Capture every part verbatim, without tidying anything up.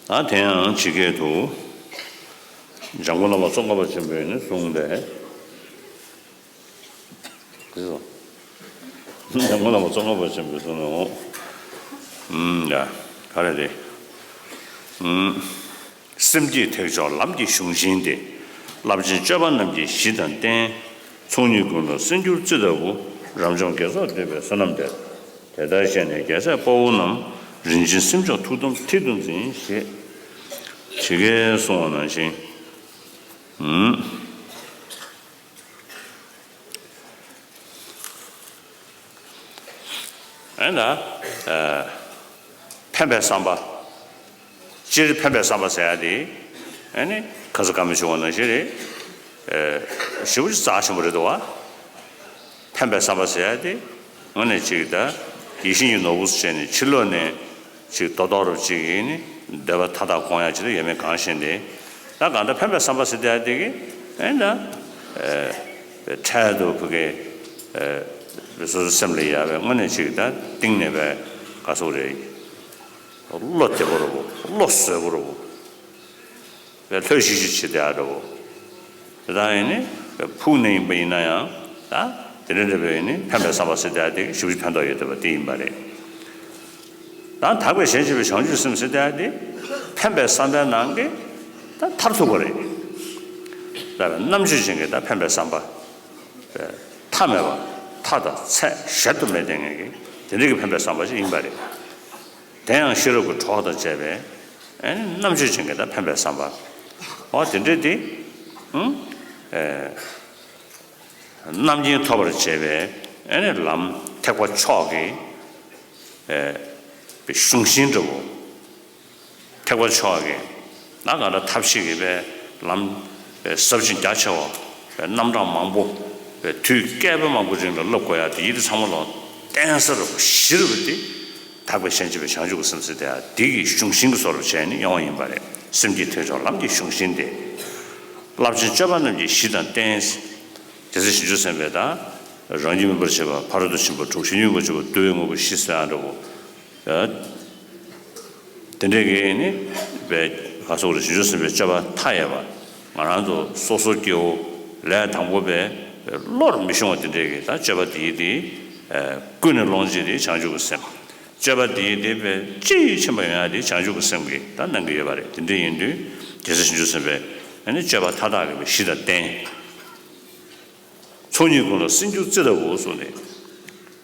ད་དེ་ཡང་ཇི་སྐད་དུ། འཇམ་མགོན་བླ་མ་ཙོང་ཁ་པ་ཆེན་པོས་ནི་གསུངས་པས། འཇམ་མགོན་བླ་མ་ཙོང་ཁ་པ་ཆེན་པོས་གསུངས་ནོ། ཨུམ། ཡ། ག་རེ་རེད། ཨུམ། སེམས་བསྐྱེད་ཐེག་མཆོག་ལམ་གྱི་གཞུང་ཤིང་སྟེ། རླབས་ཆེན་སྤྱོད་པ་རྣམས་ཀྱི་གཞི་དང་རྟེན། ཚོགས་གཉིས་ཀུན་ལ་སྲིད་འགྱུར་རྩི་ལྟ་བུ། རབ་འབྱམས་དགེ་ཚོགས་འདུས་པའི་བསོད་ནམས་གཏེར། དེ་ལྟར་ཤེས་ནས་རྒྱལ་སྲས་དཔའ་བོ་རྣམས། རིན་ཆེན་སེམས་མཆོག་ཐུགས་དམ་མཐིལ་དུ་འཛིན་ཞེས། ཇི་སྐད་གསུངས་པ་ནང་བཞིན། ཨུམ། ཨེ་ན། ཨ། ཕན་པའི་བསམ་པ། སྤྱིར་ཕན་པའི་བསམ་པ་ཟེར་ཡ་དེ། ཨེ་ནི་ཁ་ས་ཀ་མི་ཆུང་བ་ནང་བཞིན་རེད། ཨེ། ཞེ་པོ་ཅིག་རྩ་ཆེན་པོ་རེད་འདུག་བ། ཕན་པའི་བསམ་པ་ཟེར་ཡ་དེ། དངོས་གནས་ཅིག་ད་ཡིད་བཞིན་གྱི་ནོར་བུ་བྱས་ནས་ཕྱི་ལོགས་ནས་ཅིག་རྡོག་རྡོག་རུ་ཅིག་ཡིན་ནི་འདོད་པ་མཐའ་དག་སྐོང་ཡ་ཅིག་ད་ཡོད་མེད་གང་ཤེས་ཏེ། ད་གང་ལྟར་ཕན་པའི་བསམ་པ་ཟེར་ཡ་དེ་གི་ཨེ་ན། ཨེ། འཕྲལ་དུ་ཕ་གི། ཨེ། སོ་སོའི་སེམས་ལ་ཡལ་བའི་དངོས་གནས་ཅིག་ད་གཏིང་ནས་བས་ག་སོག་རེད། བློ་བདེ་པོ་རེད་བོ། བློ་བཟོད་པོ་རེད་བོ། བས་ལྷོད་ཤིག་ཤིག་བྱེད་བསྡད་ཡ་རེད་བོ། དེ་དག་ཡིན་ནི་བས་ཕུགས་ནས་ཡིན་པ་ཡིན་ན་ཡང་ད་དེ་འདྲ་འདྲ་བས་ཡིན་ནི་ཕན་པའི་བསམ་པ་ཟེར་བསྡད་ཡ་དེ་ཞེ་པོ་ཅིག་ཕན་ཐོགས་ཡོད་བསྡད་པ་དེ་ཡིན་པ་རེད། ད་དག་པའི་ཞལ་བྱེད་པའི་བྱང་ཆུབ་སེམས་ཟེར་བསྡད་ཡ་དེ་ཕན་པའི་བསམ་པའི་ནང་གི་ད་མཐར་ཐུག་པ་རེད། ད་བས་རྣམ་དཔྱོད་ཅན་གྱི་ད་ཕན་པའི་བསམ་པ། མཐའ་མེད་པ། མཐའ་དང་ཚད་གཞལ་དུ་མེད་བསྡད་མཁན་གྱི་དེ་འདྲ་གི་ཕན་པའི་བསམ་པ་ཞིག་ཡིན་པ་རེད། དེ་ཡང་ཤེས་རབ་ཀྱི་གྲོགས་དང་བཅས་པའི་ཨེ་ནི་རྣམ་དཔྱོད་ཅན་གྱི་ད་ཕན་པའི་བསམ་པ། འོ་དེ་འདྲ་དེ། ཨུང་། ཨེ། རྣམ་མཁྱེན་ཐོབ་པར་བྱེད་པའི་ཨེ་ནི་ལམ་ཐེག་པ་མཆོག་གི་ཨེ་གཞུང་ཤིང་འདྲ་བོ། ཐེག་པ་མཆོག་གི་ད་ག་ད་ཐབས་ཤེས་ཀྱི་པའི་ལམ་པའི་ཟབ་ཅིང་རྒྱ་ཆེ་བ་པའི་རྣམ་གྲངས་མང་པོ་པའི་དུས་བསྐལ་པ་མང་པོ་རིང་ལ་བསླབ་དགོས་ཡ་དེ་ཡིད་དེ་ཚང་མ་ལ་བརྟེན་ས་རུ་གཞི་རུ་དེ་དག་པའི་ཞལ་བྱེད་པའི་བྱང་ཆུབ་ཀྱི་སེམས་ཟེར་དེ་ཡ་དེ་གི་གཞུང་ཤིང་གི་བཟོ་འདྲ་བྱས་ནས་ཡོང་བ་ཡིན་པ་རེད། སེམས་བསྐྱེད་ཐེག་མཆོག་ལམ་གྱི་གཞུང་ཤིང་སྟེ། རླབས་ཆེན་སྤྱོད་པ་རྣམས་ཀྱི་གཞི་དང་རྟེན། རྒྱལ་སྲས་བྱང་ཆུབ་སེམས་དཔའི་ད་རང་རྒྱུད་སྨིན་པར་བྱེད་པ་ཕ་རོལ་ཏུ་ཕྱིན་པ་དྲུག་གཞན་ཡུལ་མ་བྱས་པ་བསྡུ་བའི་དངོས་པོ་བཞི་ཟེར་ཡ་འདྲ་བོ། དེ་འདྲའི་གི་ནི་བའི་ག་སོགས་རེ་བྱང་ཆུབ་སེམས་དཔའི་སྤྱོད་པ་མཐའ་ཡས་པ། ང་རང་ཚོ་སོ་སོ་སྐྱེ་བོ་ལས་དང་པོ་པའི་བློར་མི་ཤོང་བ་དེ་འདྲའི་གི་ད་སྤྱོད་པ་དེ་ཡི་དེ་ཀུན་ནས་སློང་བྱེད་དེ་བྱང་ཆུབ་ཀྱི་སེམས། སྤྱོད་པ་དེ་ཡི་དེ་བའི་སྤྱི་ཡི་ཕྱིན་པ་ཡོང་ཡ་དེ་བྱང་ཆུབ་ཀྱི་སེམས་ཀྱི་ད་གནང་གི་ཡོད་པ་རེད། དེ་འདྲ་ཡིན་དུས་རྒྱལ་སྲས་བྱང་ཆུབ་སེམས་དཔའི་ནི་སྤྱོད་པ་མཐའ་དག་གི་བའི་གཞི་དང་རྟེན། ཚོགས་གཉིས་ཀུན་ལ་སྲིད་འགྱུར་རྩི་ལྟ་བུ་གསུངས་ཏེ།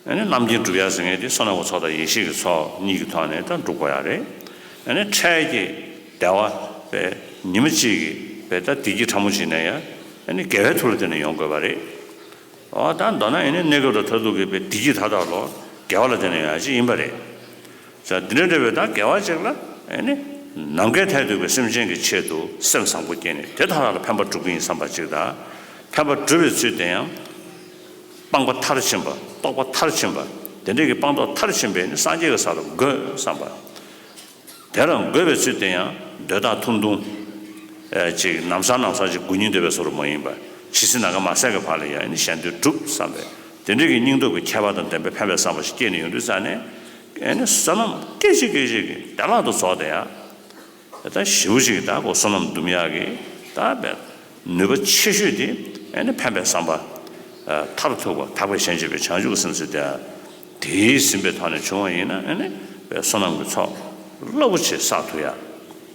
ཨ་ནི་རྣམ་མཁྱེན་སྒྲུབ་ཡ་ཟེར་མཁན་དེ་བསོད་ནམས་ཀྱི་ཚོགས་དང་ཡེ་ཤེས་ཀྱི་ཚོགས་གཉིས་ཀྱི་ཐོག་ནས་ད་སྒྲུབ་དགོས་ཡ་རེད། ཨ་ནི་འཕྲལ་གྱི་བདེ་བ་པའི་ཉི་མ་གཅིག་གི་པའི་ད་བདེ་སྐྱིད་ཕྲ་མོ་ཅིག་ནས་ཡ་ཨ་ནི་དགེ་བའི་མཐུ་ལ་བརྟེན་ནས་ཡོང་དགོས་པ་རེད། འོ་ད་མདོར་ན་ཨ་ནི་གནས་སྐབས་དང་མཐར་ཐུག་གི་པའི་བདེ་སྐྱིད་མཐའ་དག་ལོ་དགེ་བ་ལ་བརྟེན་ནས་ཡོང་ཡ་ཅིག་ཡིན་པ་རེད། ཟེར་འདི་འདྲ་འདྲ་བའི་ད་དགེ་བ་ཅིག་ལ་ཨེ་ནི་ནམ་མཁའི་མཐས་གཏུགས་པའི་སེམས་ཅན་གྱི་ཆེད་དུ་སེམས་བཟང་པོ་བསྐྱེད་ནས་དེ་དག་ལ་ཕན་པ་སྒྲུབ་ཀྱི་ཡིན་བསམ་པ་ཅིག་དང་། ཕན་པ་སྒྲུབ་པའི་ཚུལ་དེ་ཡང་སྤངས་པ་མཐར་ཕྱིན་པ། རྟོགས་པ་མཐར་ཕྱིན་པ། དེ་འདྲའི་གི་སྤངས་རྟོགས་མཐར་ཕྱིན་པས་ནི་སངས་རྒྱས་ཀྱི་ས་ལ་འགོད་བསམ་པ། དེ་ལ་འགོད་པའི་ཚུལ་དེ་ཡང་འདོད་ཐག་ཐུང་ཐུང་། ཨེ་ཅིག་ནམ་སང་ནམ་སང་ཅིག་དགུ་ཉིན་འདོད་པའི་བཟོ་འདྲ་མ་ཡིན་པར་ཇི་སྲིད་ནམ་མཁའ་མ་ཟད་ཀྱི་བར་ལ་ཡང་ནི་གཞན་དོན་སྒྲུབ་བསམ་པས་དེ་འདྲའི་གི་སྙིང་སྟོབས་ཀྱི་ཁྱད་པར་དང་ལྡན་པའི་ཕན་པའི་བསམ་པ་ཞིག་སྐྱེས་ནས་ཡོང་དུས་ཙང་ནས། ཨེ་ནི་བསོད་ནམས་སྐད་ཅིག་སྐད་ཅིག་གིས་བདེ་བླག་ཏུ་རྫོགས་དེ་ཡང་། ད་ཞེ་པོ་ཅིག་ད་ཁོ་བསོད་ནམས་འདུམ་ཡག་གི་ད་བས་ནུས་པ་ཆེ་ཤོས་དེ་ཨེ་ནི་ཕན་པའི་བསམ་པ། མཐར་ཐུག་པ་དག་པའི་ཞལ་བྱེད་པའི་བྱང་ཆུབ་ཀྱི་སེམས་ཟེར་དེ། དེས་ཟིན་པའི་ཐོག་ནས་བྱུང་བ་ཡིན་ན་ཨེ་ནི་བསོད་ནམས་ཀྱི་ཚོགས་རླབས་པོ་ཆེ་བསགས་ཐུབ་ཡ།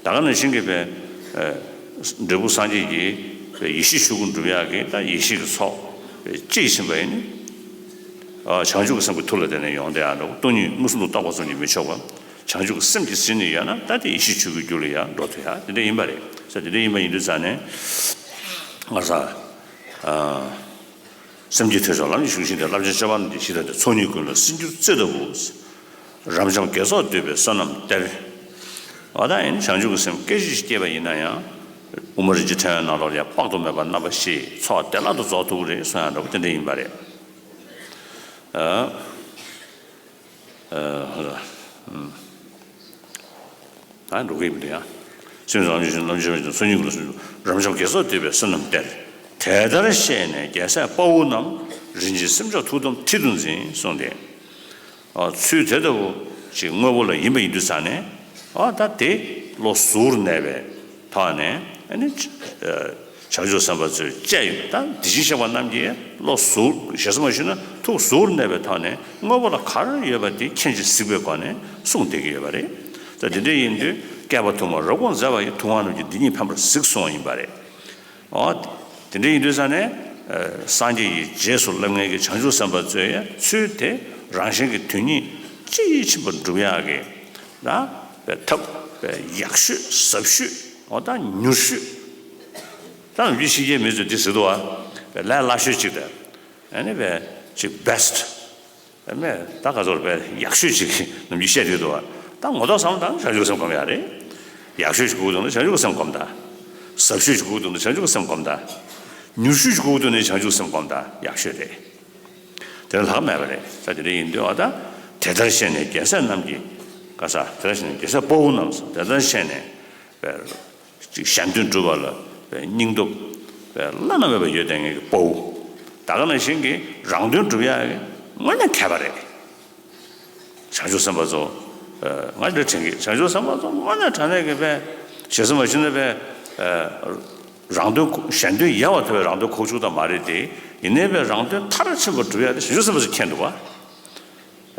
ད་ག་ནང་བཞིན་གྱི་བས། འབྲས་བུ་སངས་རྒྱས་ཀྱི་ཡེ་ཤེས་ཆོས་སྐུ་འགྲུབ་ཡག་གི་ད་ཡེ་ཤེས་ཀྱི་ཚོགས་སྐྱེས་ཕྱིན་པ་ཡིན་ནི། བྱང་ཆུབ་ཀྱི་སེམས་ཀྱི་མཐུ་ལ་བརྟེན་ནས་ཡོང་བསྡད་ཡག་འདྲ་བོ། སྟོང་ཉིད་མངོན་སུམ་དུ་རྟོགས་པ་ཙམ་གྱིས་མི་ཆོག་པ། བྱང་ཆུབ་ཀྱི་སེམས་ཀྱིས་ཟིན་ནས་ཡོད་ན་ད་དེ་ཡེ་ཤེས་ཆོས་སྐུའི་རྒྱུ་ལ་ཡང་འགྲོ་ཐུབ་ཡག་དེ་འདྲ་ཡིན་པ་རེད། ས་དེ་འདྲ་ཡིན་པ་ཡིན་དུས་ཙང་ནས། ང་ས། སེམས་བསྐྱེད་ཐོས་བསམ་ལམ་གྱི་གཞུང་ཤིང་སྟེ། རླབས་ཆེན་སྤྱོད་པ་རྣམས་ཀྱི་གཞི་དང་། ཚོགས་གཉིས་ཀུན་ལ་སྲིད་འགྱུར་རྩི་ལྟ་བུ། རབ་འབྱམས་དགེ་ཚོགས་འདུས་པའི་བསོད་ནམས་གཏེར། འོ་ད་ཡིན་བྱང་ཆུབ་ཀྱི་སེམས་སྐད་ཅིག་སྐྱེས་པ་ཡིན་ན་ཡང་། དབུ་མ་རིན་ཆེན་ཕྲེང་བའི་ནང་ལོགས་ལ་ཡང་དཔག་ཏུ་མེད་པ་རྣམ་པ་བཞི་ཚོགས་བདེ་བླག་ཏུ་རྫོགས་ཐུབ་ཀྱི་རེད་གསུང་ཡག་འདྲ་བོ་དེ་འདྲ་ཡིན་པ་རེད། ཨ། ཨ། ཧ་ལ། ཨུམ། ད་འགྲོ་གི་ཡིན་པ་རེད་ཡ། སེམས་རང་བཞིན་རྣམ་བཞིན་རང་བཞིན་ཚོགས་གཉིས་ཀུན་ལ་སེམས་རབ་འབྱམས་དགེ་ཚོགས་འདུས་པའི་བསོད་ནམས་གཏེར། དེ་ལྟར་ཤེས་ནས་རྒྱལ་སྲས་དཔའ་བོ་རྣམས། རིན་ཆེན་སེམས་མཆོག་ཐུགས་དམ་མཐིལ་དུ་འཛིན་གསུངས་ཏེ། ཨ། ཚུལ་དེ་ལྟ་བུ་ཅིག་དངོས་པོ་ལ་ཡིན་པ་ཡིན་དུས་ཙང་ནས། ཨ། ད་དེ་ བློ་གཟུར་གནས་པའི་ཐོག་ནས་ཨ་ནི་བྱང་ཆུབ་སེམས་དཔའ་ཚོས་དཔྱད་ཡོད། ད་དེ་བཞིན་གཤེགས་པ་རྣམས་ཀྱིས་བློ་གཟུར་ཞེ་ས་མ་ཞུས་ན་ཐུགས་གཟུར་གནས་པའི་ཐོག་ནས་དངོས་པོ་ལ་ག་རེ་ཡོད་པ་དེ་མཁྱེན་ཅིང་གཟིགས་པའི་སྒོ་ནས་གསུངས་བསྡད་ཀྱི་ཡོད་པ་རེད། ད་དེ་འདྲ་ཡིན་དུས་བསྐལ་པ་ཐུང་བ་རབ་དགོངས་མཛད་པ་ཡི་ཐུབ་དབང་རྣམས་ཀྱིས་འདི་ཉིད་ཕན་པར་གཟིགས་གསུངས་པ་ཡིན་པ་རེད། ཨོ། དེ་འདྲ་ཡིན་དུས་ཙང་ནས། ཨ། སངས་རྒྱས་ཀྱི་རྗེས་སུ་བསླབ་མཁན་གྱི་བྱང་ཆུབ་སེམས་དཔའ་ཚོས་ཡང་ཚུལ་དེ་རང་གཞན་གྱི་དོན་གཉིས་སྤྱི་ཡིད་ཆེན་པོར་འགྲུབ་ཡག་གི་ལ་པའི་ཐབས་པའི་ཡག་ཤོས་ཟབ་ཤོས། ཨོ། ད་མྱུར་ཤོས། ད་ནམ་རྒྱུན་ཕྱི་རྒྱལ་མི་ཚོས་འདི་ཟེར་འདུག་བ། པའི་ལས་སླ་ཤོས་གཅིག་དང་། ཨ་ནི་པའི་གཅིག་best། མེད། ད་ག་ཚོར་བས་ཡག་ཤོས་ཅིག་ནམ་རྒྱུན་བཤད་དུས་འདུག་བ། ད་ངོ་ཐོག་བསམ་བློ་བཏང་ན་བྱང་ཆུབ་སེམས་སྒོམ་ཡག་རེད། ཡག་ཤོས་ཅིག་དགོས་འདུག་ན་བྱང་ཆུབ་སེམས་སྒོམ་དང་། ཟབ་ཤོས་ཅིག་དགོས་འདུག་ན་བྱང་ཆུབ་སེམས་སྒོམ་དང་། མྱུར་ཤོས་ཅིག་དགོས་འདུག་ན་བྱང་ཆུབ་སེམས་སྒོམ་དང་ཡག་ཤོས་རེད། དེ་ལ་ལྷག་མེད་པ་རེད། ས་དེ་འདྲ་ཡིན་དུས་བ། ད་དེ་ལྟར་ཤེས་ནས་རྒྱལ་སྲས་རྣམས་ཀྱིས། ག་ས། དེ་ལྟར་ཤེས་ནས་རྒྱལ་སྲས་དཔའ་བོ་རྣམས་སོ། དེ་ལྟར་ཤེས་ནས། གཅིག་གཞན་དོན་སྒྲུབ་པ་ལ་སྙིང་སྟོབས་བླ་ན་མེད་པ་ཡོད་བསྡད་མཁན་གྱི་དཔའ་བོ། ད་ག་ནང་བཞིན་གྱི་རང་དོན་སྒྲུབ་ཡག་གི་དངོས་གནས་མཁས་པ་རེད། བྱང་ཆུབ་སེམས་དཔའ་ཚོ། ང་འདིར་དྲན་གྱི། བྱང་ཆུབ་སེམས་དཔའ་ཚོ་དངོས་གནས་དྲང་གནས་ཀྱི་པས་ཞེ་ས་མ་ཞུས་ན་པས། རང་དོན་གཞན་དོན་ཡལ་བར་ཐལ་བའི་རང་དོན་ཁུག་ཆུ་དང་མ་རེད་དེ། ཡིན་ནའི་པས་རང་དོན་མཐར་ཕྱིན་པ་སྒྲུབ་ཡག་དེ་བྱང་ཆུབ་སེམས་དཔའ་ཚོས་མཁྱེན་འདུག་བ།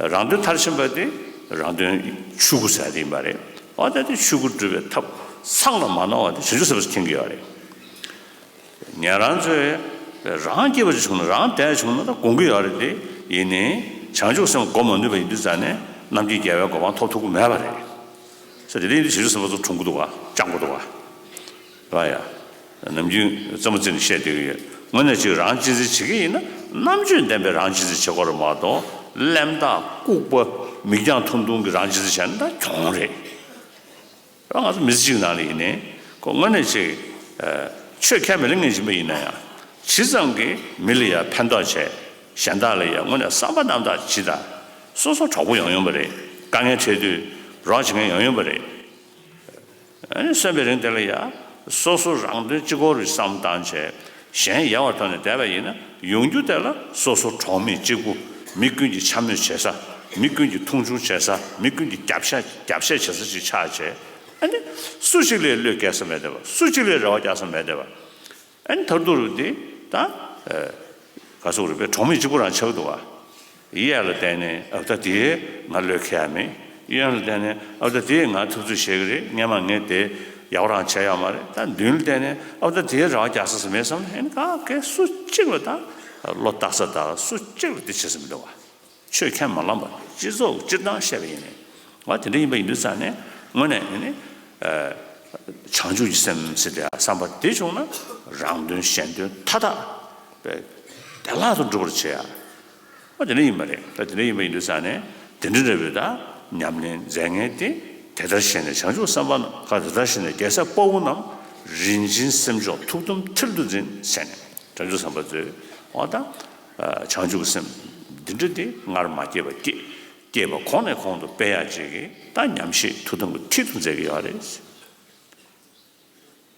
རང་དོན་མཐར་ཕྱིན་པ་དེ་རང་དོན་ཆོས་སྐུ་ཟེར་ཡག་དེ་ཡིན་པ་རེད། འོ་ད་དེ་ཆོས་སྐུ་སྒྲུབ་པའི་ཐབས་མཚམས་ལ་མ་ནོར་བ་དེ་བྱང་ཆུབ་སེམས་དཔའ་ཚོས་མཁྱེན་གྱི་ཡོད་རེད། ཉན་རང་ཚོས་རང་སྐྱིད་པ་ཅིག་བྱུང་ན། རང་བདེ་བྱུང་ན་ད་དགོངས་ཀྱི་ཡོད་རེད་དེ། ཡིན་ནའི་བྱང་ཆུབ་སེམས་སྒོམ་མ་ནུས་པ་ཡིན་དུས་ཙང་ནས་རྣམ་མཁྱེན་རྒྱལ་བའི་གོ་འཕང་ཐོབ་ཐུབ་ཀྱི་མེད་པ་རེད། ས་དེ་ལས་ཡིན་དུས་བྱང་ཆུབ་སེམས་དཔའ་ཚོ་གྲོངས་ཀྱི་འདུག་ག། སྐྱོ་པོ་འདུག་ག། ར་ཡ། ནམ་རྒྱུན་རྩེད་མོ་རྩེ་ནས་བཤད་བསྡད་ཀྱི་ཡོད། དངོས་གནས་ཅིག་རང་གཅེས་འཛིན་བྱེད་ཀྱི་ཡིན་ན་རྣམ་དཔྱོད་ལྡན་པའི་རང་གཅེས་འཛིན་བྱེད་དགོས་རེད་མ་གཏོགས། གླེན་རྟགས་ལྐུགས་པ་མིག་རྒྱང་ཐུང་ཐུང་གི་རང་གཅེས་འཛིན་བྱས་ན་ད་གྱོང་རེད། ར་ང་ཚོ་མི་ཚེ་གཅིག་ནང་ལ་ཡིན་ནའི་ཁོ་དངོས་གནས་ཅིག་ཆོས་ཁས་མི་ལེན་མཁན་ཅིག་མ་ཡིན་ན་ཡང་། ཇི་ཙམ་གྱིས་མི་ལ་ཡང་ཕན་ཐོགས་བྱས། གཞན་དག་ལ་ཡང་དངོས་གནས་བསམ་པ་རྣམ་དག་ཇི་ལྟར། སོ་སོ་གྲོགས་པོ་ཡོང་ཡོང་པ་རེད། དཀའ་ངལ་འཕྲད་དུས་རོགས་བྱེད་མཁན་ཡོང་ཡོང་པ་རེད། ཨ་ནི་གསོན་པའི་རིང་དེ་ལ་ཡང་སོ་སོ་རང་དོན་གཅིག་པོར་བསམ་བཏང་བྱས། གཞན་ཡལ་བར་དོར་ནས་བསྡད་པ་ཡིན་ན། ཡོང་རྒྱུ་དེ་ལ་སོ་སོ་གྲོགས་མེད་གཅིག་པུ། མི་ཀུན་གྱིས་འཕྱ་སྨོད་བྱེད་ས། མི་ཀུན་གྱིས་མཐོང་ཆུང་བྱེད་ས། མི་ཀུན་གྱིས་རྒྱབ་ཤ་རྒྱབ་བཤད་བྱེད་ས་ཞིག་ཆགས་བྱས། ཨ་ནི་སུ་གཅིག་ལ་བློས་འགེལ་ས་མེད་བསྡད་པ། སུ་གཅིག་ལ་རེ་བ་རྒྱག་ས་མེད་བསྡད་པ། ཨ་ནི་མཐར་ཐུག་རུ་དེ་ད། ཨ། ག་ཟེར་དགོས་རེད། པའི་གྲོགས་མེད་གཅིག་པུ་རང་ཆགས་འདུག་བ། གཡས་ལ་བལྟས་ནས་ཨ་ད་དེས་ང་བློས་འཁེལ་ཡ་མེད། གཡོན་ལ་བལྟས་ནས་ཨ་ད་དེས་ང་ཐུབ་ཚོད་བྱེད་ཀྱི་རེད། སྔན་མ་ངས་དེ་ཡག་པོ་རང་བྱས་ཡོད་མ་རེད། ད་མདུན་ལ་བལྟས་ནས་ཨ་ད་དེས་རེ་བ་རྒྱག་ས་ས་མེད་བསམ་ནས། ཨ་ནི་ག་གེ་སུ་གཅིག་ལ་ད་བློ་བཏགས་ས་དང་། སུ་གཅིག་ལ་དེ་བྱེད་ས་མི་འདུག་བ། ཆོས་ཁས་མ་བླངས་པ། སྤྱི་ཚོགས་སྤྱིར་བཏང་བཤད་པ་ཡིན་ནའི། འོ་དེ་འདྲ་ཡིན་པ་ཡིན་དུས་ཙང་ནས་དངོས་གནས་ནི། ཨ། བྱང་ཆུབ་ཀྱི་སེམས་ཟེར་དེ་བསམ་པ་དེ་བྱུང་ན་རང་དོན་གཞན་དོན་མཐའ་དག་པའི་བདེ་བླག་ཏུ་འགྲུབ་པར་བྱེད་ཡ། འོ་དེ་འདྲ་ཡིན་པ་རེད། ད་དེ་འདྲ་ཡིན་པ་ཡིན་དུས་ཙང་ནས་དེ་འདྲ་འདྲ་བའི་ད་ཉམས་ལེན་མཛད་མཁན་དེ། དེ་ལྟར་ཞེན་ནས་བྱང་ཆུབ་སེམས་དཔའ་རྣམས། ག། དེ་ལྟར་ཞེན་ནས་རྒྱལ་སྲས་དཔའ་བོ་རྣམས། རིན་ཆེན་སེམས་མཆོག་ཐུགས་དམ་མཐིལ་དུ་འཛིན་ཟེར་ནས་བྱང་ཆུབ་སེམས་དཔའ་ཚོས། འོ་ད། ཨ། བྱང་ཆུབ་ཀྱི་སེམས་འདི་འདྲ་དེ་སྔར་མ་སྐྱེས་པ་སྐྱེས། སྐྱེས་པ་གོང་ནས་གོང་དུ་སྤེལ་ཡག་ཅིག་གི་ད་ཉམས་བཞེས་ཐུགས་དམ་གྱི་མཐིལ་དུ་མཛད་ཀྱི་ཡོད་རེད།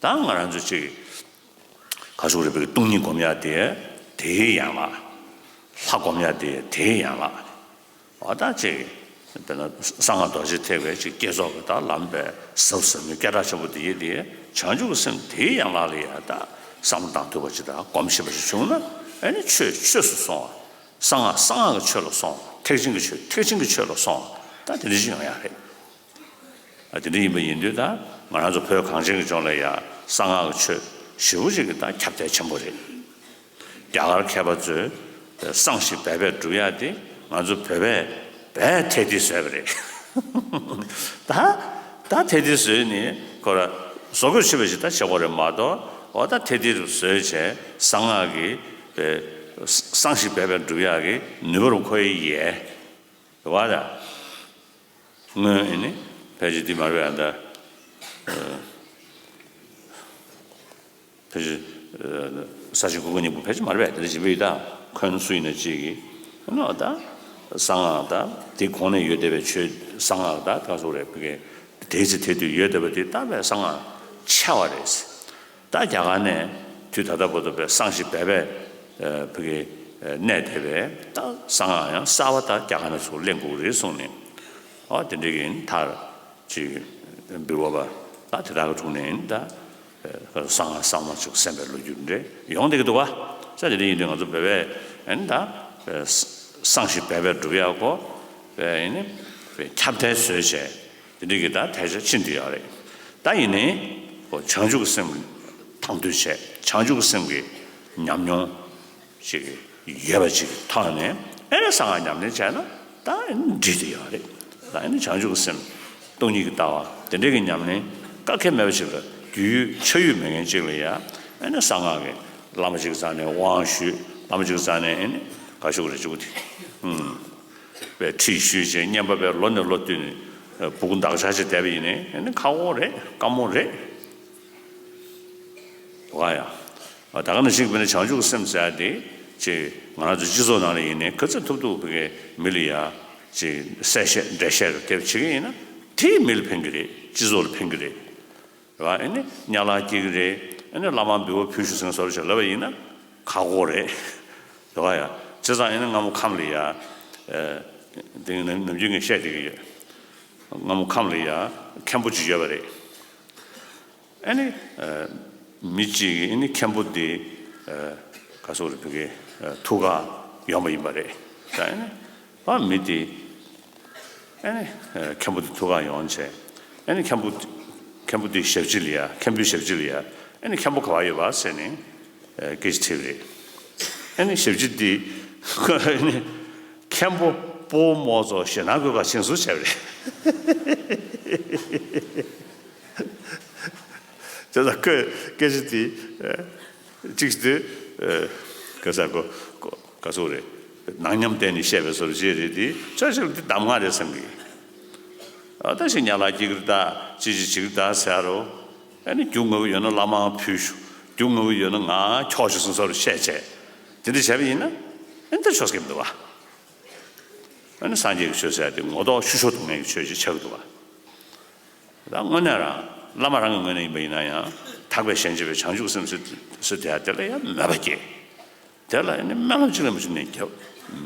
ད་ང་རང་ཚོ་ཅིག་ག་ཟེར་དགོས་རེད། པའི་སྟོང་ཉིད་སྒོམ་ཡག་དེ་དེའི་ཡན་ལག། ལྷ་སྒོམ་ཡག་དེ་དེའི་ཡན་ལག། འོ་ད་ཅིག་དཔེར་ན་གསང་སྔགས་རྡོ་རྗེ་ཐེག་པའི་ཅིག་བསྐྱེད་རྫོགས་ཀྱི་ད་ལམ་པའི་ཟབ་ཟབ་མོའི་སྐད་གྲགས་ཆེན་པོ་དེ་ཡིན་དེ། བྱང་ཆུབ་ཀྱི་སེམས་དེའི་ཡན་ལག་ལ་ཡ་ད་བསམ་བློ་བཏང་ཐུབ་པ་ཅིག་དང་། སྒོམ་ཤེས་པ་ཞིག་བྱུང་ན། ཨ་ནི་ཆོས་ཆོས་སུ་སོང་བ། གསང་སྔགས་གསང་སྔགས་ཀྱི་ཆོས་ལ་སོང་བ། ཐེག་ཆེན་གྱི་ཆོས་ཐེག་ཆེན་གྱི་ཆོས་ལ་སོང་བ། ད་དེ་འདྲ་ཞིག་ཡོང་ཡག་རེད། ཨ། དེ་འདྲ་ཡིན་པ་ཡིན་དུས་ད་ང་རང་ཚོ་བོད་གངས་ཅན་གྱི་ལྗོངས་ལ་ཡ་གསང་སྔགས་ཀྱི་ཆོས་ཞེ་པོ་ཅིག་གི་ད་ཁྱབ་གདལ་ཆེན་པོ་རེད། རྒྱ་གར་མཁས་པ་ཚོས་གསང་ཞིང་སྦས་པས་སྒྲུབ་ཡག་དེ་ང་ཚོ་བོད་པས་སྦས་ཐེ་ཏི་བཟོས་པ་རེད། ད་ད་ཐེ་ཏི་བཟོས་ནས་ཁོ་ར་བཟོ་བཀོད་བྱས་པ་ཞིག་ད་བྱེད་དགོས་རེད་མ་གཏོགས། འོ་ད་ཐེ་ཏི་རུ་བཟོས་བྱས་གསང་སྔགས་ཀྱི་པའི་གསང་ཞིང་སྦས་པས་སྒྲུབ་ཡག་གི་ནུས་པ་རུ་ཁོ་ཡི་ཡས་རེད་བ་ད། སྔོན་ཨེ་ནི་ཕལ་ཆེར་འདི་མ་རེད་པས། ཨ། ད། ཨ། ཕལ་ཆེར། ཨ། ས་བྱི་གུ་གུ་སྙིང་པོ་ཕལ་ཆེར་མ་རེད་པས། དེ་འདྲ་ཞིག་བོད་ཡིག་ད་འཁོན་སུ་ཡིན་ན་གཅིག་གིས། ཨ་ནི་འོ་ད་གསང་སྔགས་ད་དེ་གོང་ནས་ཡོད་བསྡད་པའི་ཆོས། གསང་སྔགས་ད་ག་ཟེར་དགོས་རེད། བོད་ཀྱི་དེའི་ཚེ་དེ་དུས་ཡོད་བསྡད་པ་དེ་ད་པའི་གསང་སྔགས་ཆེ་བ་རེད། ད་རྒྱ་གར་ནས་དུས་ད་ལྟ་བར་དུ་པའི་གསང་ཞིང་སྦས་པས། ཨ། བོད་ཀྱི་གནས་དེ་བས་ད་གསང་སྔགས་ཡང་གསར་བ་ད་རྒྱ་གར་ནས་ཚུར་ལེན་དགོས་རེད་གསུངས་ནས། ཨོ་དེ་འདྲ་གི་མཐར་ཅིག་འབུལ་བ་པ་ ད་དེ་དག་གི་དྲུང་ནས་ད་གསང་སྔགས་གསར་མ་ཅིག་གསན་པའི་ལོ་རྒྱུས་འདྲ་ཡོང་བསྡད་ཀྱི་འདུག་བ། ས་དེ་འདྲ་ཡིན་དུས་ང་ཚོ་བོད་པས་ཨ་ནི་ད་གསང་ཞིང་སྦས་པས་སྒྲུབ་ཡག་གོ། ཨ་ནི་ཁྱབ་གདལ་བཟོས་བྱས་དེ་འདྲ་གི་ད་དལ་ཆ་ཕྱིན་བསྡད་ཡོད་རེད། ད་ཡིན་ནའི་བྱང་ཆུབ་ཀྱི་སེམས་དང་དུ་བྱས། བྱང་ཆུབ་ཀྱི་སེམས་ཀྱི་ཉམས་མྱོང་ཅིག་ཡོད་པ་ཅིག་གི་ཐོག་ནས་ཨེ་ནི་གསང་སྔགས་ཉམས་ལེན་བྱས་ན་ད་ཨེ་ནི་འགྲིག་བསྡད་ཡོད་རེད། ད་ཨེ་ནི་བྱང་ཆུབ་ཀྱི་སེམས་སྟོང་ཉིད་ཀྱི་ལྟ་བ་དེ་འདྲའི་གི་ཉམས་ལེན་དཀའ་ཁེལ་མེད་པ་ཅིག་ལ་རྒྱུས་ཡོད་ཆ་ཡོད་མེད་མཁན་ཅིག་ལ་ཡ་ཨེ་ནི་གསང་སྔགས་ཀྱི་བླ་མ་ཅིག་རྩ་ནས་དབང་ཞུས། བླ་མ་ཅིག་རྩ་ནས་ཨེ་ནི་ག་ཞུ་གི་རེད་ཅིག་དེ་ཨུམ་པའི་ཁྲིད་ཞུས་བྱས་བསྙེན་པ་པའི་ལོ་ནས་ལོ་བསྟུད་ནས་སྦུ་གུ་འདག་ཆགས་ཅིག་བསྡད་པ་ཡིན་ནའི་ཨེ་ནི་ཁག་པོ་རེད། དཀའ་མོ་རེད། འདུག་ག་ཡ། ད་ག་ནང་བཞིན་དཔེར་ན་བྱང་ཆུབ་ཀྱི་སེམས་ཟེར་ཡ་དེ་ཅིག་ང་རང་ཚོ་སྤྱི་ཚོགས་ནང་ལ་ཡིན་ནའི་ག་ཚོད་ཐུབ་ཐུབ་བོད་སྐད་མི་ལ་ཡ་ཅིག་གསལ་བཤད་འགྲེལ་བཤད་རུ་དེབ་བྱེད་ཀྱི་ཡིན་ན་དེས་མི་ལ་ཕན་གྱི་རེད། སྤྱི་ཚོགས་ལ་ཕན་གྱི་རེད། རེད་བ། ཨ་ནི་དམྱལ་བ་སྐྱེ་གི་རེད། ཨ་ནི་བླ་མར་འབུལ་བ་ཕུལ་ཤོག་ཟེར་བཟོ་འདྲ་ཅིག་ལབ་པ་ཡིན་ན་ཁག་པོ་རེད། རེད་བ་ཡ། བྱས་ཙང་ཨ་ནི་སྔ་མོ་ཁམས་ལ་ཡ་དེ་ནམ་རྒྱུན་ངས་བཤད་བསྡད་ཀྱི་ཡོད། སྔ་མོ་ཁམས་ལ་ཡ་མཁན་པོ་ཅིག་ཡོད་པ་རེད། ཨ་ནི་མི་གཅིག་གིས་ཨ་ནི་མཁན་པོ་དེ་ག་སོག་རེ་བོད་སྐད་ཐུག་ག་ཡོང་པ་ཡིན་པ་རེད། ད་ཨ་ནི་ཨ་མི་དེ་ཨ་ནི་མཁན་པོ་དེ་ཐུག་ག་ཡོང་བྱས་ཨ་ནི་མཁན་པོ་མཁན་པོ་དེ་ཞབས་ཕྱི་ལ་ཡ་མཁན་པོའི་ཞབས་ཕྱི་ལ་ཡ་ཨ་ནི་མཁན་པོ་ག་པར་ཡོད་པ་ཟེར་ནས་སྐད་ཆ་དྲིས་པ་རེད། ཨ་ནི་ཞབས་ཕྱི་དེ་ཨ་ནི་མཁན་པོ་སྤོ་བོ་མོ་ཚོ་ཞེད་སྣང་དགོས་ག་ཕྱིན་སོང་བྱས་པ་རེད། དེ་ལ་ཁོས་སྐད་ཆ་དེ་གཅིག་དེ་ག་ས་གོ་ག་སོག་རེད། ནག་ཉམས་བསྟན་ནས་བཤད་པའི་བཟོ་འདྲ་ཅིག་རེད་དེ་ཅོག་ཅིག་ལ་དེ་གདམས་ངག་རེད་བསམ་གི། ཨ་ད་ཞིག་དམྱལ་བ་སྐྱེ་གི་རེད་ད་ཅི་ཅི་བྱེད་ཀྱི་རེད་ད་ཟེར་རོ། ཨ་ནི་རྒྱུ་དངོས་པོ་ཡོད་ན་བླ་མར་ཕུལ་ཤོག་རྒྱུ་དངོས་པོ་ཡོད་ན་ང་འཁྱོག་ཤོག་གསུངས་བཟོ་འདྲ་བཤད་བྱས་དེ་འདྲ་བྱས་པ་ཡིན་ན་ཨ་ནི་ད་ཆོག་གི་མི་འདུག་བ། ཨ་ནི་སངས་རྒྱས་ཀྱི་ཆོས་ཟེར་ཡ་དེ་ངོ་ཐོག་ཤུགས་ཤོར་གཏོང་མཁན་གྱི་ཆོས་ཅིག་ཆགས་ཀྱི་འདུག་བ། ད་དངོས་གནས་རང་བླ་མ་རང་གི་ངོས་ནས་ཡིན་པ་ཡིན་ན་ཡང་ཐེག་པའི་གཞན་གཅེས་པའི་བྱང་ཆུབ་སེམས་ཟེར་ཟེར་དེ་ཡ་དེ་ལ་ཡང་མོས་པ་སྐྱེ། དེ་ལ་ཡང་ནི་སྨོན་ལམ་གཅིག་ལས་མ་བྱུང་ནས་རྒྱབ།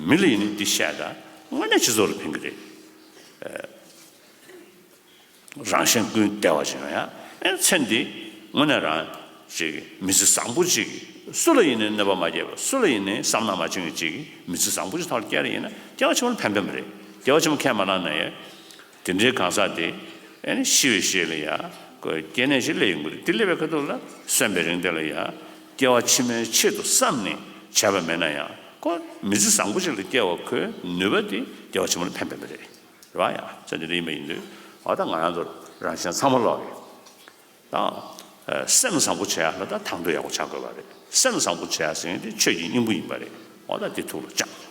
མི་ལ་ཡིན་ནི་འདི་བཤད་ད་དངོས་གནས་སྤྱི་ཚོགས་ལ་ཕན་གྱི་རེད། རང་གཞན་ཀུན་བདེ་བ་ཅིག་ཡོང་ཡ། ཨེ་ཚེ་འདི་དངོས་གནས་རང་ཅིག་མི་ཚེ་བཟང་པོ་ཅིག་སུ་ལ་ཡིན་ནའི་གནོད་པ་མ་སྐྱེལ་བ་སུ་ལ་ཡིན་ནའི་བསམ་ན་མ་བྱུང་བའི་ཅིག་མི་ཚེ་བཟང་པོ་ཅིག་ཐོག་ལ་བསྐྱལ་རེ་ཡིན་ན་སྐྱེ་བ་ཕྱི་མ་ལ་ཕན་པ་མ་རེད། སྐྱེ་བ་ཕྱི་མ་ཁས་མ་བླངས་ན་ཡང་། དེ་འདྲའི་གང་ཟག་དེ་ཨེ་ནི་ཤི་བའི་ཤེད་ལ་ཡ་ཁོ་སྐྱེ་གནས་ཤིག་སླེབས་ཡོང་གི་རེད། དེ་སླེབས་པའི་ཁ་ཐུག་ལ་གསོན་པའི་རིང་དེ་ལ་ཡ་སྐྱེ་བ་ཕྱི་མའི་ཆེད་དུ་བསམ་ནས་བྱས་པ་མེད་ན་ཡང་ཁོ་མི་ཚེ་བཟང་པོ་ཞིག་ལ་སྐྱེ་བ་ཁོའི་ནུས་པ་དེ་སྐྱེ་བ་ཕྱི་མ་ལ་ཕན་པ་མ་རེད། རེད་བ་ཡ། ཚེ་འདི་ལ་ཡིན་པ་ཡིན་དུས་འོ་ད་ང་རང་ཚོ་རང་གཞན་ཚང་མ་ལོག་རེད། ད་སེམས་བཟང་པོ་བྱེད་ཡ་ལ་ད་དང་དུ་ཡག་པོ་བྱ་དགོས་པ་རེད། སེམས་བཟང་པོ་བྱེད་ཡ་ཟེར་མཁན་དེ་ཆོས་ཀྱི་སྙིང་པོ་ཡིན་པ་རེད། འོ་ད་དེ་ཐུགས་ལ་བཅངས།